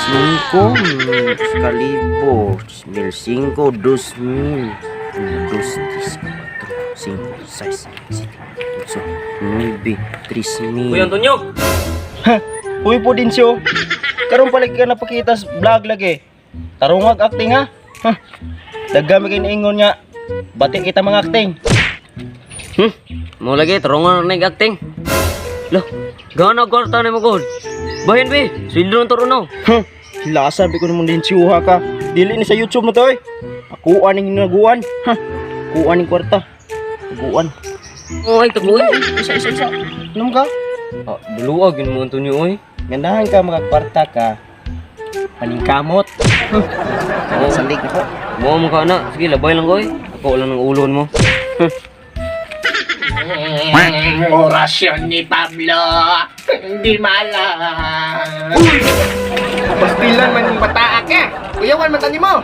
Cinco kalibo, mil cinco, 2,000, dos, tres, cuatro, cinco, seis, siete, ocho, nueve, 3,000. Uy, Antonio! Uy po din siyo. Karon pala ka napakita sa vlog lagi. Tarungag acting ha. Huh. Dagami kay niingon nga. Bati kita mga acting. Mo lagi, tarungan na acting. Lah, gana kwarta na mo god. Bahin be, sweldo ng turo no. Huh. Lasa bi ko naman din siyo ha ka. Dili ni sa YouTube mo to oy. Ako aning hinaguan. Huh. Kuan ning kwarta. Taguan. Oh, ay taguan. Isa isa isa. Inom ka? Ah, duluag yun mo Antonio oy. Gandahan ka makakwarta ka. Paningkamot. Huh. Oh. Salig na ko. Mo mo ka na. Sige, labay lang ko oy. Ako lang ng ulon mo. Orasyon ni Pablo, hindi malas. Uy! Pastilan man yung bataa ka. Kuyawan man tani mo.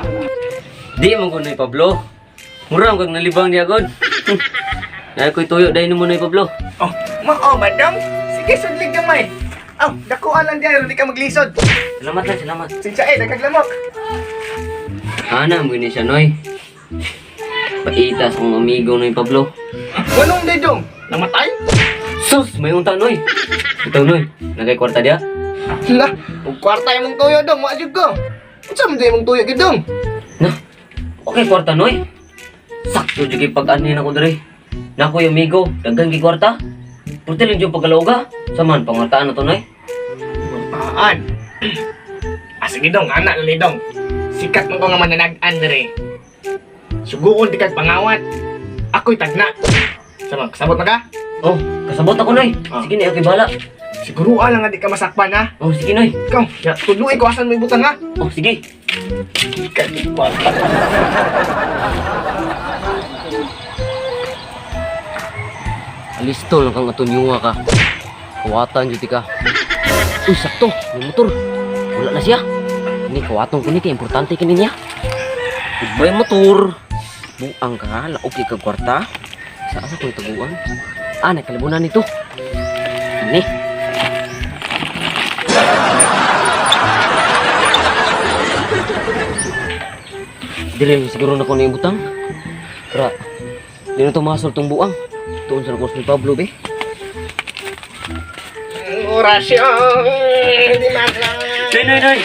Di man ko na Pablo. Mura kag nalibang niya god. Ay ko'y tuyo dahil mo na Pablo. Oh, mao ba dong? Sige, sudlig gamay. Oh, dakuan lang diyan, di ka maglisod. Salamat lang, salamat. Sinsa eh, nagkaglamok. Ana mo ni siya noy. Paitas kong amigo noy Pablo. Wanong day dong? Namatay? Sus, may unta noy. Ito noy, nagay kwarta dia. Lah, og kwarta imong tuyo dong, wa jud ko. Unsa man day imong tuyo gid dong? Na, okay kwarta noy. Sakto jud kay pag-anin ako dere. Nako yung amigo, daghan kay kwarta. Puti lang jud pagkalauga. Saman pangartaan na to noy. Kwartaan. Ah, sige dong, anak lang dong. Sikat man ko nga mananag-an dire. Suguon di kag pangawat. Ako'y tagna. Sama, kasabot na ka? Oh, kasabot ako noy. Ah. Sige na, okay bala. Siguro lang nga di ka masakpan ha. Oh, sige noy. Ikaw, ya, tudluin ko asan mo ibutang ha. Oh, sige. Kwarta. Alisto lang kang atunyuwa ka. Kawatan jud ka. Uy, sakto, may motor. Wala na siya. Ni kawaton ko ni kay importante kini niya. Goodbye motor. Buang ka, laog kay kag kwarta. Sa asa ko taguan? Ah, nakalibunan nito. Ini. Dili siguro na ko ni butang. Ra. Di na tumasol tong buang. Tuon sa kurs ni Pablo be. Orasyon, di malas. Noy, noy, noy.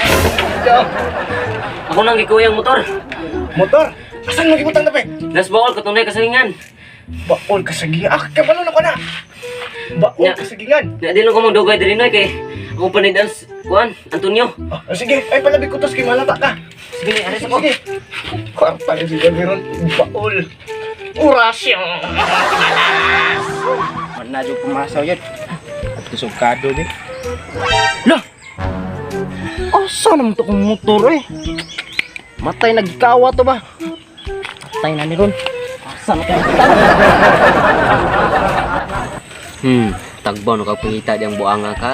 Dong, Ako nang gikuyang motor. motor. Asan mo gibutang dape? Las bawal katunay kasagingan. Baol kasagingan. Ah, kabalo na ko na. Baol Ya. kasagingan. Na di lang ko magdugay diri noy kay ako panidans kuan Antonio. Ah, sige, ay palabi ko tos kay malata ka. Sige, ni aris ako. Sige. Kwarta ni siya meron. Baol. Orasyon. Man na jud pumasaw yun. At kusog kado bi. Lah. Asa naman to kong motor eh? Matay nagkawa to ba? Matay na ni Ron. Asa na kaya? Tagbaw no kag pangita diyang buanga ka.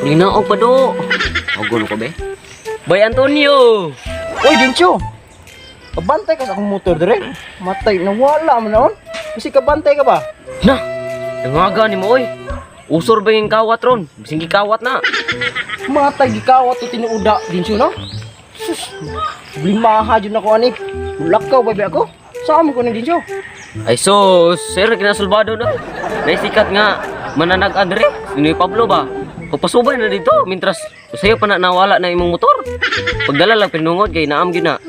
Linaog pa do. Agol ko be. Bay Antonio. Uy, Dincho! Kabantay ka sa akong motor dire. Matay, nawala mo naon. Kasi kabantay ka ba? Na. Nangaga ni mo oy. Usor ba yung kawat ron? Bising gikawat na. Matay, gikawat to tinuuda, Dincho, no? Sus, blimaha dyan ako, ani. Mulakaw ba ba ako? Saan mo ko ni Dincho? Ay so, sir, kinasulbado na. Naisikat nga, mananag andre. Sino yung Pablo ba? Pagpasubay na dito, mintras sa'yo pa na nawala na imong motor. Pagdala lang pinungod kay naam gyud na.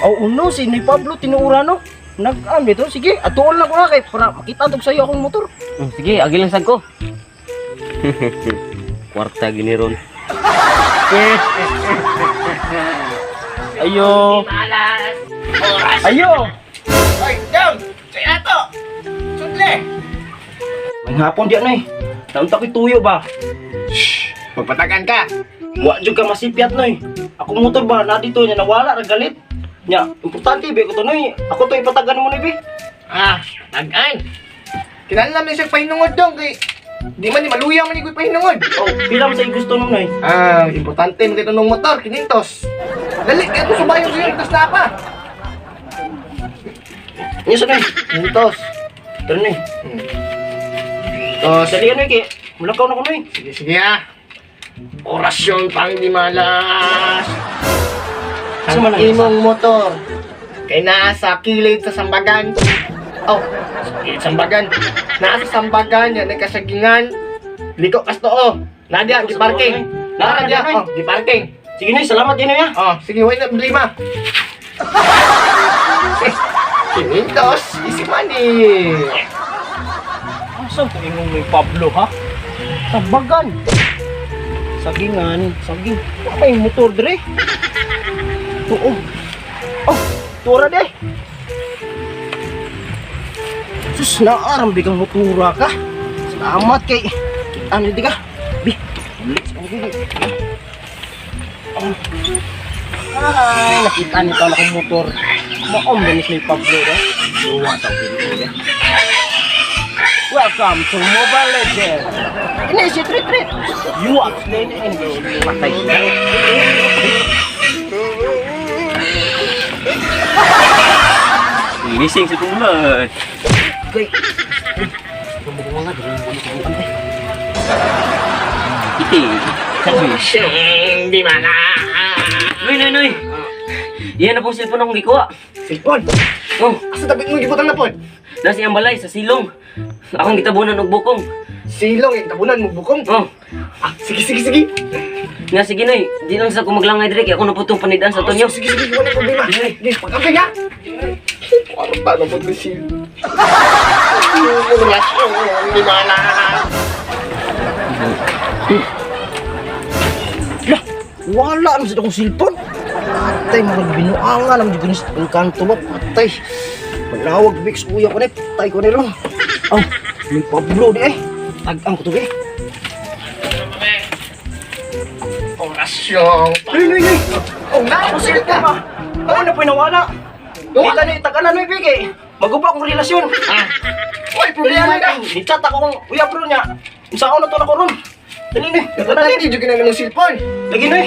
Aw, uno, si ni Pablo tinuura, no? Nag-am dito. Sige, atuon lang ko na kay para makita tog sa'yo akong motor. Sige, agi lang sad ko. Kwarta gini ron. Ayo! Malas. Orasyon. Ayo! Oy, dong. Say ato. Sudle. May hapon diyan eh. Naunta ko'y tuyo ba? Shh, magpatagan ka. Wa jud ka masipyat noy. Akong motor ba na dito nya nawala ra galit. Nya, importante be ko to noy. Ako to ipatagan mo noy be. Ah, tagan. Kinahanglan man siya pahinungod dong kay di man ni maluya man ni ko'y pahinungod. Oh, pila man sa gusto nun noy. Ah, importante man kay nung motor, kinintos. Dali kay to subayo siya tas na pa. Nya sa noy. Kinintos. Tara noy. Tos. Dali ka noy kay mulakaw na ko noy. Sige, sige ah. Orasyon pang di malas. Sa Ang man ang imong motor kay naa sa kilid sa sambagan. Oh, sa kilid sambagan. Naa sa sambagan yan nagkasagingan. Liko kas to. Nadia di parking. Nara dia, oh, di parking. Sige Noy, salamat din Noy ha. Oh, sige, wala na problema. Kinintos, easy money. Asan to imong may Pablo ha? Sambagan. Sagingan, saging. Wa pa yung motor dire. Tuo. Oh, tura de. Sus, naaram di kang motora ka. Salamat kay ano di ka? Bi. Let's go. Oh. Ay, nakita nito na akong motor. Maom ganis may Pablo eh. Luwa sa pinto eh. Welcome to Mobile Legends. Ini si Trit Trit. You are playing in patay na. Inising si Pumlan. Kay Iti. Sabi. Orasyon di malas. Noy, noy, noy. Iyan na pong cellphone akong gikuha. Silpon, Oh, asa tapit mo gibutang na pod? nasa iyang balay sa silong. Akong gitabunan og bukong. Silong, yung tabunan mo bukong. Oh, Ah, sige, sige, sige. nga sige noy, di lang sa kumaglangay dire kay ako na po tong panidaan sa tonyo. Sige, sige, wala problema. Sige, pag-amping ha. Kwarta na po ito siya. Orasyon di malas. Lah, wala naman sa akong cellphone. Patay, mga binuanga naman dyan sa kanto ba? Patay. Manawag, mix, uya ko na eh. Patay ko na ron. Oh, may Pablo di eh. Tagang ko to eh. Orasyon. Noy, noy, noy. Oh, na, Ako silip ka ba? Ako na po nawala. Kita ni tagalan mo ibigay. Maguba akong relasyon. Ah, uy, problema na. Ni chat ako kung uya bro niya. Unsa ako na to na ko ron. Dali ni. Natay, di dyan na mong silpon. Lagi noy.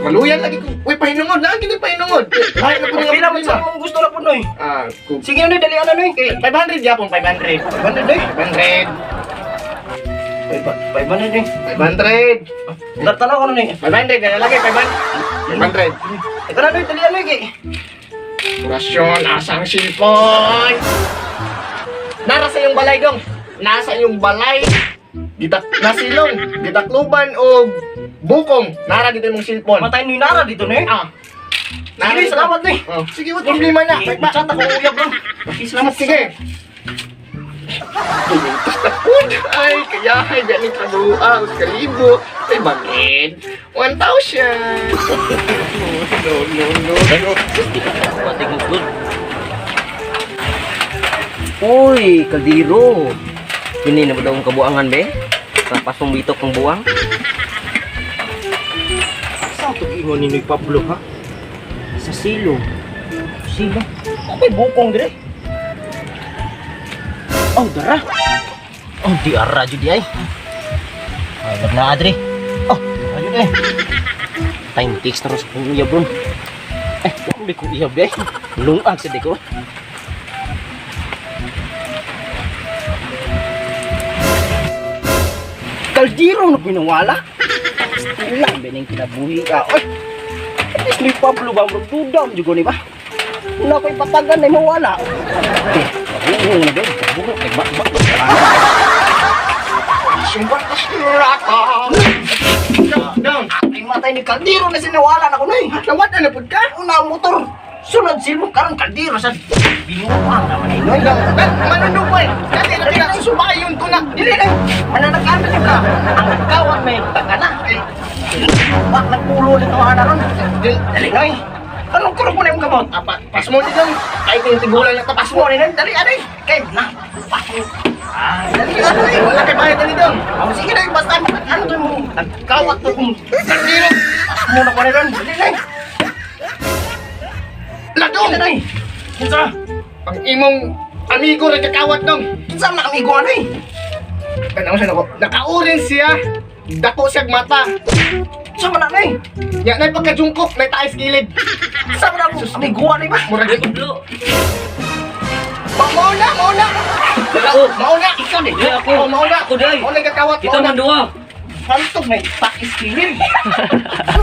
Maluyan lagi ko. Uy, pahinungod. Lagi ni pahinungod. Lahi na po nga Pila man problema. sa imong gusto na po noy. Ah, kung Sige noy, dali ana noy. Kay 500 yapon, 500. 500 noy. 500. 500 noy. 500. Dartanaw ko na noy. 500 na nalagay, 500. 500. Ikaw na noy, dali ana noy kay. Orasyon, asang silpon. Nara sa iyong balay dong. Nasa iyong balay. Gitak nasilong, gitakluban o bukong. Nara dito imong silpon. Matay noy nara dito noy. Ah. Sige noy, salamat noy. Oh, sige, wala problema na. May chat ako uya bro. Okay, salamat. Sige. Tapos ay, kaya ay, ganit kabuha, us kalibo. Ay, bakit? 1,000. No, no, no, no. Pati kong good. Uy, kaldero. Kini na ba daw ang kabuangan be? Tapasong bitok ang buang. Sa to ingon ni Noy Pablo ha? Sa silong. Silong. Okay, bukong dire. Oh, dara. Oh, di ara jud di ay. Ay, lab na adre. Oh, dara jud ay. Time takes na ro sa kong uyab ron. Eh, wa di ko uyab di ay. Lungag sa di ko. Kaldero na pinawala. Wala ba nang kinabuhi ka? Oy! At least may Pablo ba? Magduda mo ni ba? Wala ko'y patagan na mawala. Eh, oo na ba? Buko, ay ba, ba, Sumbat ka. Down. Ay matay ni Kaldero na sinawala na ko na eh. Nawat na napod ka? Una ang motor. Sunod silbo karon Kaldero sa binuang naman ay noy. Manunupay. Dati na pinakasubayon ko na. Dili na mananagkaman ka. Ang nagkawat may tagana. Ay, Wak nagpulo nito ana ron. Dali noy. Anong kurog mo na yung gamot? apa, pas mo dito. Ay, kung tigulan na tapas Mo mo. ni dali anay. Kay na. Pas mo. Ah, dali anay. Wala kay bayad na dito. Oh, sige na, basta ano to mo? Nagkawat to kung Kaldero. pas mo na ko na ron. Dali na. Ladong. Dali na. Kinsa? Ang imong amigo rin kakawat dong. Kinsa man amigo anay? Tanaw siya nako. Nakaurin siya. Dako siyang mata. Kinsa man anay? Ya, nay pagkajungkok, nay taas gilid. Kinsa man ang amigo anay ba? Murag Pablo. Mauna, mauna. Ako. Mauna, ikaw ni. Di, ako. Oh, mauna. Ako, day. Mauna kakawat, Kita mauna. man duha. Pantog na itakis kilid.